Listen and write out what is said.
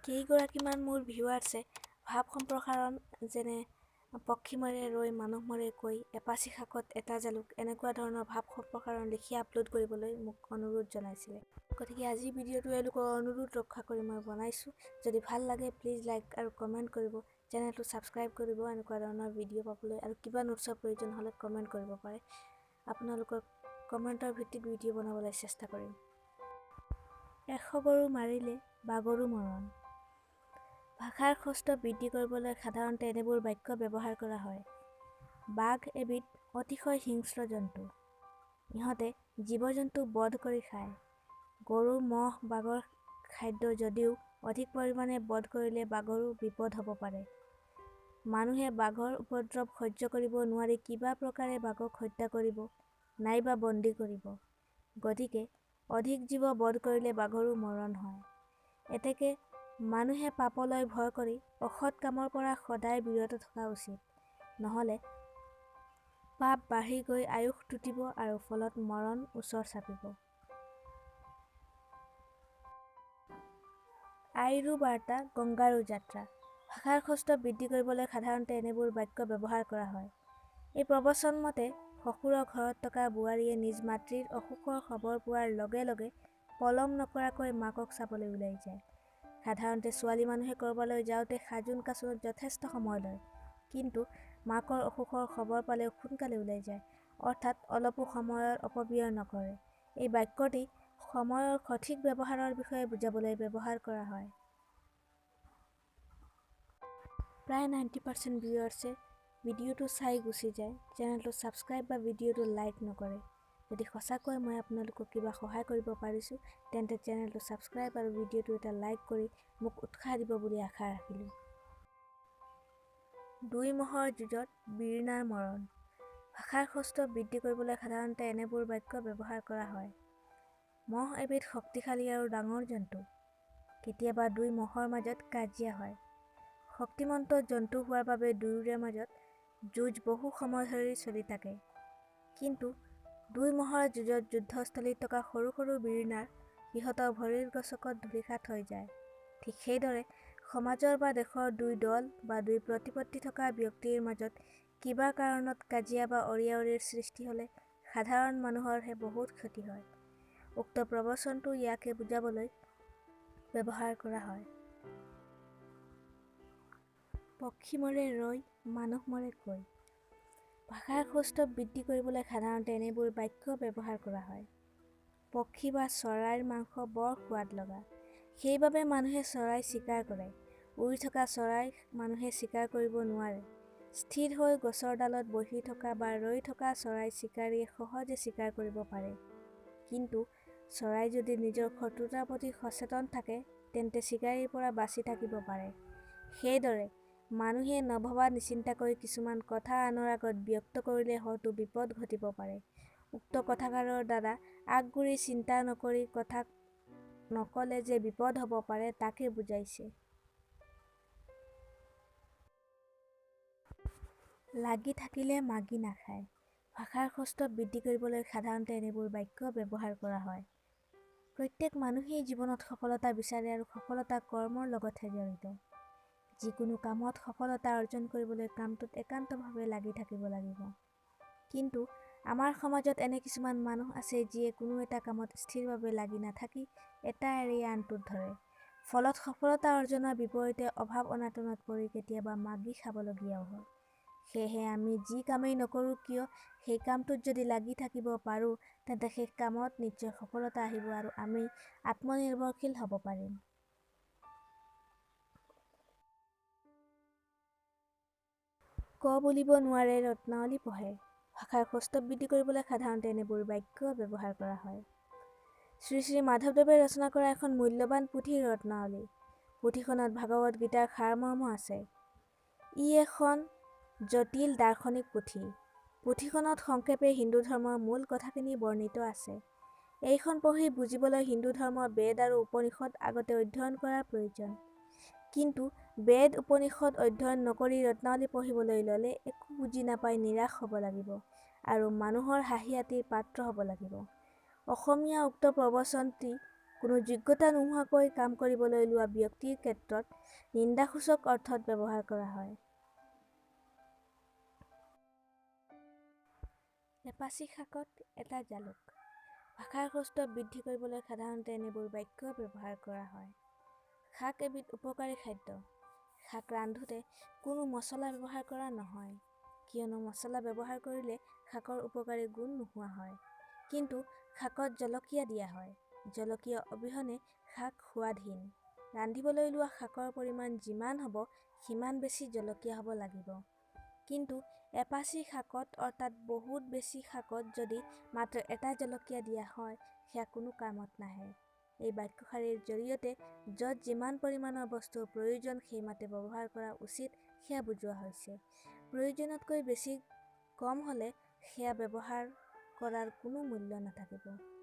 কেইগৰাকীমান মোৰ ভিউৱাৰ্ছে ভাৱ সম্প্ৰসাৰণ, যেনে পক্ষী মৰে ৰৈ, মানুহ মৰে কৈ, এপাচি শাকত এটা জালুক, এনেকুৱা ধৰণৰ ভাৱ সম্প্ৰসাৰণ লিখি আপলোড কৰিবলৈ মোক অনুৰোধ জনাইছিলে। গতিকে আজিৰ ভিডিঅ'টো এওঁলোকৰ অনুৰোধ ৰক্ষা কৰি মই বনাইছোঁ। যদি ভাল লাগে প্লিজ লাইক আৰু কমেণ্ট কৰিব, চেনেলটো ছাবস্ক্ৰাইব কৰিব এনেকুৱা ধৰণৰ ভিডিঅ' পাবলৈ, আৰু কিবা নোটছৰ প্ৰয়োজন হ'লে কমেণ্ট কৰিব পাৰে। আপোনালোকৰ কমেণ্টৰ ভিত্তিত ভিডিঅ' বনাবলৈ চেষ্টা কৰিম। 100 গৰু মাৰিলে বাগৰো মৰণ। ভাষাৰ সৌষ্ঠৱ বৃদ্ধি কৰিবলৈ সাধাৰণতে এনেবোৰ বাক্য ব্যৱহাৰ কৰা হয়। বাঘ এবিধ অতিশয় হিংস্ৰ জন্তু। ইহঁতে জীৱ-জন্তু বধ কৰি খায়। গৰু, ম'হ বাঘৰ খাদ্য যদিও অধিক পৰিমাণে বধ কৰিলে বাঘৰো বিপদ হ'ব পাৰে। মানুহে বাঘৰ উপদ্ৰৱ সহ্য কৰিব নোৱাৰি কিবা প্ৰকাৰে বাঘক হত্যা কৰিব নাইবা বন্দী কৰিব। গতিকে অধিক জীৱ বধ কৰিলে বাঘৰো মৰণ হয়। এতেকে মানুহে পাপলৈ ভয় কৰি অসৎ কামৰ পৰা সদায় বিৰত থকা উচিত। নহ'লে পাপ বাঢ়ি গৈ আয়ুস টুটিব আৰু ফলত মৰণ ওচৰ চাপিব। আইৰো বাৰ্তা গংগাৰো যাত্ৰা। ভাষাৰ সৌষ্ঠৱ বৃদ্ধি কৰিবলৈ সাধাৰণতে এনেবোৰ বাক্য ব্যৱহাৰ কৰা হয়। এই প্ৰবচন মতে শহুৰৰ ঘৰত থকা বোৱাৰীয়ে নিজ মাতৃৰ অসুখৰ খবৰ পোৱাৰ লগে লগে পলম নকৰাকৈ মাকক চাবলৈ ওলাই যায়। সাধাৰণতে ছোৱালী মানুহে ক'ৰবালৈ যাওঁতে সাজোন কাচোনত যথেষ্ট সময় লয়, কিন্তু মাকৰ অসুখৰ খবৰ পালেও সোনকালে ওলাই যায়, অৰ্থাৎ অলপো সময়ৰ অপব্যয় নকৰে। এই বাক্যটি সময়ৰ সঠিক ব্যৱহাৰৰ বিষয়ে বুজাবলৈ ব্যৱহাৰ কৰা হয়। প্ৰায় 90% ভিউৱাৰ্ছে ভিডিঅ'টো চাই গুচি যায়, চেনেলটো ছাবস্ক্ৰাইব বা ভিডিঅ'টো লাইক নকৰে। যদি সঁচাকৈ মই আপোনালোকক কিবা সহায় কৰিব পাৰিছোঁ, তেন্তে চেনেলটো ছাবস্ক্ৰাইব আৰু ভিডিঅ'টো এটা লাইক কৰি মোক উৎসাহ দিব বুলি আশা ৰাখিলোঁ। দুই ম'হৰ যুঁজত বীৰনাৰ মৰণ। ভাষাৰ সৌষ্ঠৱ বৃদ্ধি কৰিবলৈ সাধাৰণতে এনেবোৰ বাক্য ব্যৱহাৰ কৰা হয়। ম'হ এবিধ শক্তিশালী আৰু ডাঙৰ জন্তু। কেতিয়াবা দুই ম'হৰ মাজত কাজিয়া হয়। শক্তিমন্ত জন্তু হোৱাৰ বাবে দুয়োৰে মাজত যুঁজ বহু সময় ধৰি চলি থাকে। কিন্তু দুই ম'হৰ যুঁজত যুদ্ধস্থলীত থকা সৰু সৰু বিৰিণাৰ সিহঁতৰ ভৰিৰ গচকত ধূলিসাৎ হৈ যায়। ঠিক সেইদৰে সমাজৰ বা দেশৰ দুই দল বা দুই প্ৰতিপত্তি থকা ব্যক্তিৰ মাজত কিবা কাৰণত কাজিয়া বা অৰিয়াঅৰিৰ সৃষ্টি হ'লে সাধাৰণ মানুহৰহে বহুত ক্ষতি হয়। উক্ত প্ৰবচনটো ইয়াকে বুজাবলৈ ব্যৱহাৰ কৰা হয়। পক্ষী মৰে ৰৈ, মানুহ মৰে কৈ। ভাষাৰ সৌষ্ঠৱ বৃদ্ধি কৰিবলৈ সাধাৰণতে এনেবোৰ বাক্য ব্যৱহাৰ কৰা হয়। পক্ষী বা চৰাইৰ মাংস বৰ সোৱাদ লগা, সেইবাবে মানুহে চৰাই চিকাৰ কৰে। উৰি থকা চৰাই মানুহে চিকাৰ কৰিব নোৱাৰে। স্থিৰ হৈ গছৰ ডালত বহি থকা বা ৰৈ থকা চৰাই চিকাৰীয়ে সহজে চিকাৰ কৰিব পাৰে। কিন্তু চৰাই যদি নিজৰ শত্ৰুতাৰ প্ৰতি সচেতন থাকে, তেন্তে চিকাৰীৰ পৰা বাচি থাকিব পাৰে। সেইদৰে মানুহে নভবা নিচিন্তাকৈ কিছুমান কথা আনৰ আগত ব্যক্ত কৰিলে হয়তো বিপদ ঘটিব পাৰে। উক্ত কথাষাৰৰ দ্বাৰা আগগুৰি চিন্তা নকৰি কথা নক'লে যে বিপদ হ'ব পাৰে তাকে বুজাইছে। লাগি থাকিলে মাগি নাখায়। ভাষাৰ সৌষ্ঠৱ বৃদ্ধি কৰিবলৈ সাধাৰণতে এনেবোৰ বাক্য ব্যৱহাৰ কৰা হয়। প্ৰত্যেক মানুহেই জীৱনত সফলতা বিচাৰে আৰু সফলতা কৰ্মৰ লগতহে জড়িত। যিকোনো কামত সফলতা অৰ্জন কৰিবলৈ কামটোত একান্তভাৱে লাগি থাকিব লাগিব। কিন্তু আমাৰ সমাজত এনে কিছুমান মানুহ আছে যিয়ে কোনো এটা কামত স্থিৰভাৱে লাগি নাথাকি এটা এৰি আনটোত ধৰে। ফলত সফলতা অৰ্জনৰ বিপৰীতে অভাৱ অনাটনত পৰি কেতিয়াবা মাগি খাবলগীয়াও হয়। সেয়েহে আমি যি কামেই নকৰোঁ কিয়, সেই কামটোত যদি লাগি থাকিব পাৰোঁ, তেন্তে সেই কামত নিশ্চয় সফলতা আহিব আৰু আমি আত্মনিৰ্ভৰশীল হ'ব পাৰিম। ক বুলিব নোৱাৰে ৰত্নাৱলী পঢ়ে। ভাষাৰ সৌষ্ঠৱ বৃদ্ধি কৰিবলৈ সাধাৰণতে এনেবোৰ বাক্য ব্যৱহাৰ কৰা হয়। শ্ৰী শ্ৰী মাধৱদেৱে ৰচনা কৰা এখন মূল্যৱান পুথি ৰত্নাৱলী। পুথিখনত ভাগৱত গীতাৰ সাৰমৰ্ম আছে। ই এখন জটিল দাৰ্শনিক পুথি। পুথিখনত সংক্ষেপে হিন্দু ধৰ্মৰ মূল কথাখিনি বৰ্ণিত আছে। এইখন পঢ়ি বুজিবলৈ হিন্দু ধৰ্মৰ বেদ আৰু উপনিষদ আগতে অধ্যয়ন কৰাৰ প্ৰয়োজন। কিন্তু বেদ উপনিষদ অধ্যয়ন নকৰি ৰত্নাৱলী পঢ়িবলৈ ল'লে একো বুজি নাপাই নিৰাশ হ'ব লাগিব আৰু মানুহৰ হাঁহিয়াতিৰ পাত্ৰ হ'ব লাগিব। অসমীয়া উক্ত প্ৰবচনটি কোনো যোগ্যতা নোহোৱাকৈ কাম কৰিবলৈ লোৱা ব্যক্তিৰ ক্ষেত্ৰত নিন্দাসূচক অৰ্থত ব্যৱহাৰ কৰা হয়। এপাচি শাকত এটা জালুক। ভাষাৰ সৌষ্ঠৱ বৃদ্ধি কৰিবলৈ সাধাৰণতে এনেবোৰ বাক্য ব্যৱহাৰ কৰা হয়। শাক এবিধ উপকাৰী খাদ্য। শাক ৰান্ধোতে কোনো মছলা ব্যৱহাৰ কৰা নহয়, কিয়নো মছলা ব্যৱহাৰ কৰিলে শাকৰ উপকাৰী গুণ নোহোৱা হয়। কিন্তু শাকত জলকীয়া দিয়া হয়। জলকীয়া অবিহনে শাক সোৱাদহীন। ৰান্ধিবলৈ লোৱা শাকৰ পৰিমাণ যিমান হ'ব সিমান বেছি জলকীয়া হ'ব লাগিব। কিন্তু এপাচি শাকত অৰ্থাৎ বহুত বেছি শাকত যদি মাত্ৰ এটা জলকীয়া দিয়া হয়, সেয়া কোনো কামত নাহে। এই বাক্যশাৰীৰ জৰিয়তে য'ত যিমান পৰিমাণৰ বস্তুৰ প্ৰয়োজন সেইমতে ব্যৱহাৰ কৰা উচিত সেয়া বুজোৱা হৈছে। প্ৰয়োজনতকৈ বেছি কম হ'লে সেয়া ব্যৱহাৰ কৰাৰ কোনো মূল্য নাথাকিব।